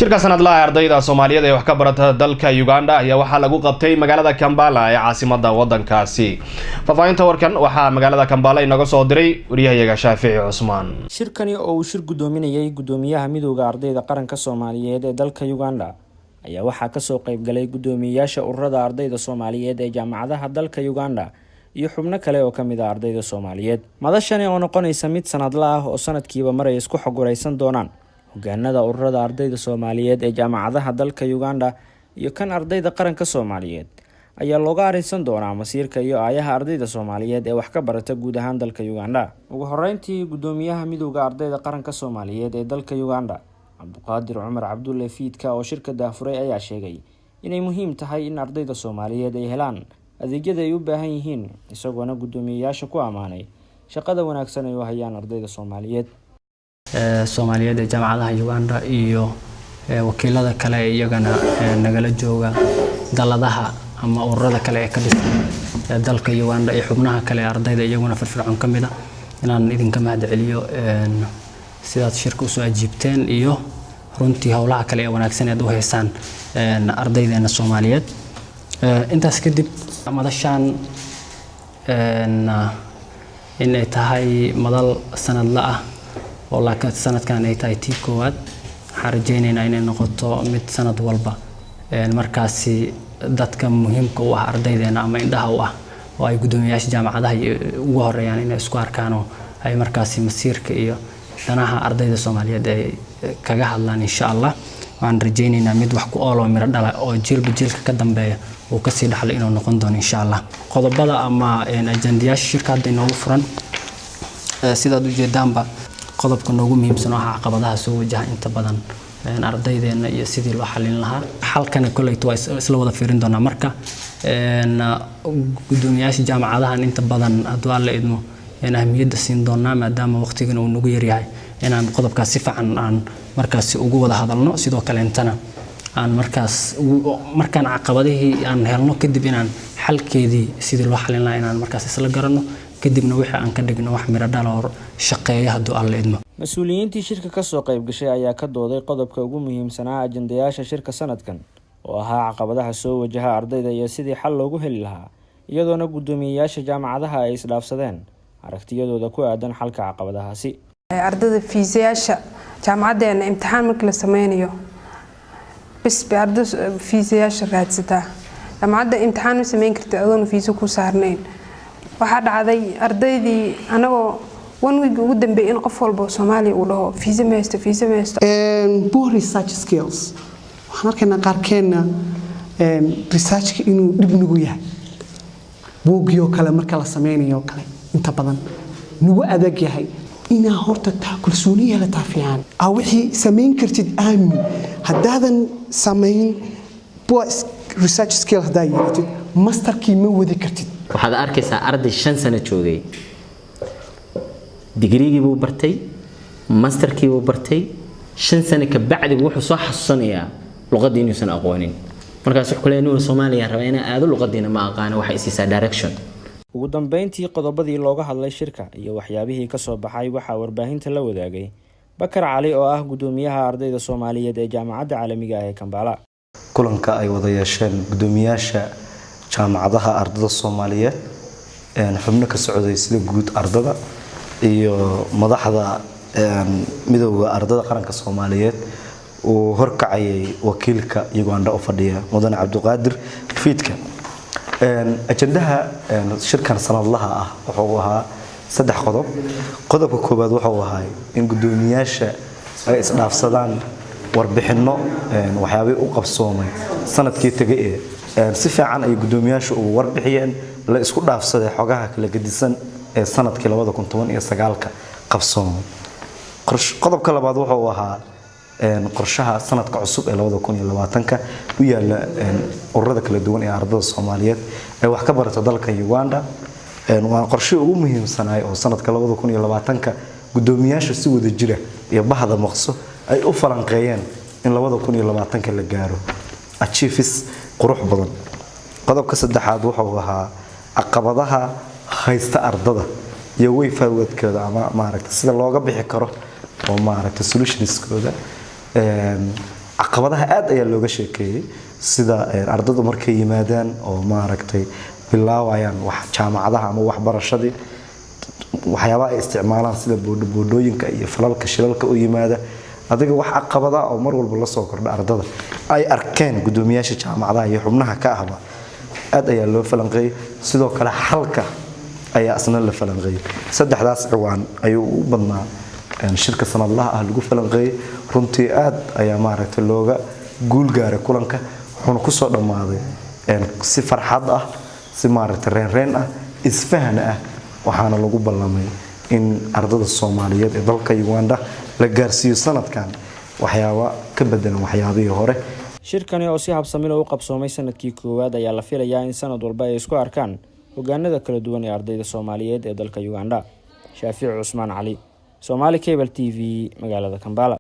Shirka sanadlaha ee ardayda Soomaaliyeed ee wax ka barata dalka Uganda ayaa waxaa lagu qabtay magaalada Kambala ee caasimada wadankaasi. Faahfaahinta warkan waxaa magaalada Kambala inaga soo diray wariyahayaga Shaafici Cusmaan. Shirkani oo uu shir guddoominayay guddoomiyaha Midowda Ardayda Qaranka Soomaaliyeed ee dalka Uganda ayaa waxaa kasoo qeybgalay guddoomiyeyaasha ururada ardayda Soomaaliyeed ee jaamacadaha dalka Uganda iyo xubno kale oo kamid ah ardayda Soomaaliyeed. Madashani oo noqonaysa mid sanadla ah oo sanadkiiba mar ay isku xogwareysan doonaan hogaanada ururada ardayda Soomaaliyeed ee jaamacadaha dalka Uganda iyo kan ardayda qaranka Soomaaliyeed ayaa looga arrinsan doonaa masiirka iyo aayaha ardayda Soomaaliyeed ee wax ka barata guud ahaan dalka Uganda. Ugu horeyntii, guddoomiyaha Midowda Ardayda Qaranka Soomaaliyeed ee dalka Uganda, Cabduqaadir Cumar Cabdulle Fiidka, oo shirka daafuray ayaa sheegay inay muhiim tahay in ardayda Soomaaliyeed ay helaan adeegyada ay u baahan yihiin, isagoona guddoomiyeyaasha ku ammaanay shaqada wanaagsan ay u hayaan ardayda Soomaaliyeed. Soomaaliyeed ee jaamacadaha Uganda iyo wakiilada kale ee iyagana nagala jooga daladaha ama ururada kale ee ka dhisan dalka Uganda iyo xubnaha kale ee ardayda iyaguna firfircoon ka mid ah, inaan idinka mahad celiyo sidaad shirka usoo ajiibteen iyo runtii howlaha kale ee wanaagsan eed u haysaan ardaydeena Soomaaliyeed. Intaas kadib, madashaan in ay tahay madal sanadla ah oo laakiin sanadkan ay tahay tii koowaad, waxaan rajaynaynaa inay noqoto mid sanad walba markaasi dadka muhiimka u ah ardaydeena ama indhaha u ah oo ay guddoomiyayaasha jaamacadaha ugu horeeyaan inay isku arkaan oo ay markaasi masiirka iyo danaha ardayda Soomaaliyeed ay kaga hadlaan, insha Allah. Waxaan rajaynaynaa mid wax ku ool oo miro dhala oo jiilba jiilka ka dambeeya uu kasii dhaxlo inuu noqon doono, insha Allah. Qodobada ama ajandayaasha shirka hadda inoogu furan, sidaad ujeedaanba, qodobka noogu muhiimsan oo ah caqabadaha soo wajaha inta badan ardaydeena iyo sidii loo xalin lahaa. Xalkana koleyto waa isla wada fiirin doonaa. Marka guddoomiyaasha jaamacadahan inta badan, hadduu Alla idmo, ahmiyadda siin doonaa, maadaama waqtigan uu nagu yaryahay, inaan qodobkaas si fiican aan markaasi ugu wada hadalno. Sidoo kaleentana aan markaas markaan caqabadihii aan helno kadib, inaan xalkeedii sidii loo xalin lahaa inaan markaas isla garanno, kadibna wixii aan ka dhigno wax miro dhal oo shaqeeya, hadduu Alla idmo. Mas-uuliyiintii shirka kasoo qayb gashay ayaa ka dooday qodobka ugu muhiimsanaa ajandayaasha shirka sanadkan oo ahaa caqabadaha soo wajaha ardayda iyo sidii xal loogu heli lahaa, iyadoona guddoomiyeyaasha jaamacadaha ay isdhaafsadeen aragtiyadooda ku aadan xalka caqabadahaasi. Ardayda fiisayaasha jaamacadeena, imtixaan markii la sameynayo bis bay arday fiisayaasha raadsataa. Jaamacadda imtixaan ma sameyn kartid adoona fiisa ku saarnayn. Waxaa dhacday ardaydii anagoo one week ugu dambeeyay in qof walba oo Soomaaliya uu dhaho fiisa ma haysto, fiisa ma haysto. Poor research skills. Waxaan arkaynaa qaarkeenna researchka inuu dhib nagu yahay, buuggii oo kale marka la sameynayo oo kale inta badan nagu adag yahay. Inaa horta taa kalsooni yeelataa fiican, aa wixii samayn kartid aamin. Haddaadan samayn, poor research skill haddaa yeelatid, masterkii ma wadi kartid. Waxaad arkaysaa arday 5 sano joogay, digriigii buu bartay, masterkii buu bartay, 5 sano ka bacdi wuxuu soo xasuusanayaa luqadii inuusan aqoonin. Markaas wuxuu kuleeyahay, "Anigu Soomaaliya rabaa inaan aado, luqadiina ma aqaano, waxay isiisaa direction." Ugu dambeyntii, qodobadii looga hadlay shirka iyo waxyaabihii kasoo baxay waxaa warbaahinta la wadaagay Bakar Cali oo ah guddoomiyaha ardayda Soomaaliyeed ee Jaamacadda Caalamiga ah ee Kambala. Kulanka ay wada yeesheen guddoomiyaasha jaamacadaha ardada Soomaaliyeed, xubno ka socday sida guud ardada iyo madaxda Midowda Ardada Qaranka Soomaaliyeed uu horkacayay wakiilka Uganda u fadhiya, mudane Cabdiqaadir Fiidka. Ajandaha shirkan sanadlaha ah wuxuu ahaa saddex qodob. Qodobka koowaad wuxuu ahaa in guddoomiyaasha ay isdhaafsadaan warbixinno waxyaabihii u qabsoomay sanadkii tegay ee si fiican ay guddoomiyaasha ugu warbixiyeen, la isku dhaafsaday xogaha kala gedisan ee sanadkii 2019-ka qabsoomay. Qodobka labaad wuxuu ahaa qorshaha sanadka cusub ee 2020-ka u yaala ururada kala duwan ee ardada Soomaaliyeed ee wax ka barata dalka Uganda. Waa qorshihii ugu muhiimsanaay oo sanadka 2020-ka guddoomiyaasha si wada jira iyo bahda maqso ay u falanqeeyeen in 2020-ka la gaaro achievements qurux badan. Qodobka saddexaad wuxuu ahaa caqabadaha haysta ardada iyo way forwardkooda ama maaragta sida looga bixi karo oo maaragta solutionskooda. Caqabadahaas oo runtii Caqabadaha aad ayaa looga sheekeeyey, sida ardadu markay yimaadaan oo maaragtay bilaabayaan wax jaamacadaha ama waxbarashadii, waxyaabaha ay isticmaalaan sida boodhooyinka iyo falalka shilalka u yimaada, adiga wax caqabada oo mar walba la soo kordha ardada ay arkeen gudoomiyaasha jaamacadaha iyo xubnaha ka ahba aad ayaa loo falanqeeyey. Sidoo kale xalka ayaa isna la falanqeeyey. Saddexdaas ciwaan ayuu u badnaa shirka sanadlaha ah lagu falanqeeyey. Runtii aad ayaa maaragtay looga guul gaaray kulanka, wuxuuna kusoo dhammaaday si farxad ah, si maaragtay reenreen ah, isfahan ah, waxaana lagu ballamay in ardada Soomaaliyeed ee dalka Uganda la gaarsiiyo sanadkan waxyaaba ka bedelan waxyaabihii hore. Shirkani oo si habsami leh u qabsoomay sanadkii koowaad ayaa la filayaa in sanad walba ay isku arkaan hogaanada kala duwan ee ardayda Soomaaliyeed ee dalka Uganda. Shaafici Cusmaan Cali, Somali Cable TV, magaalada Kampala.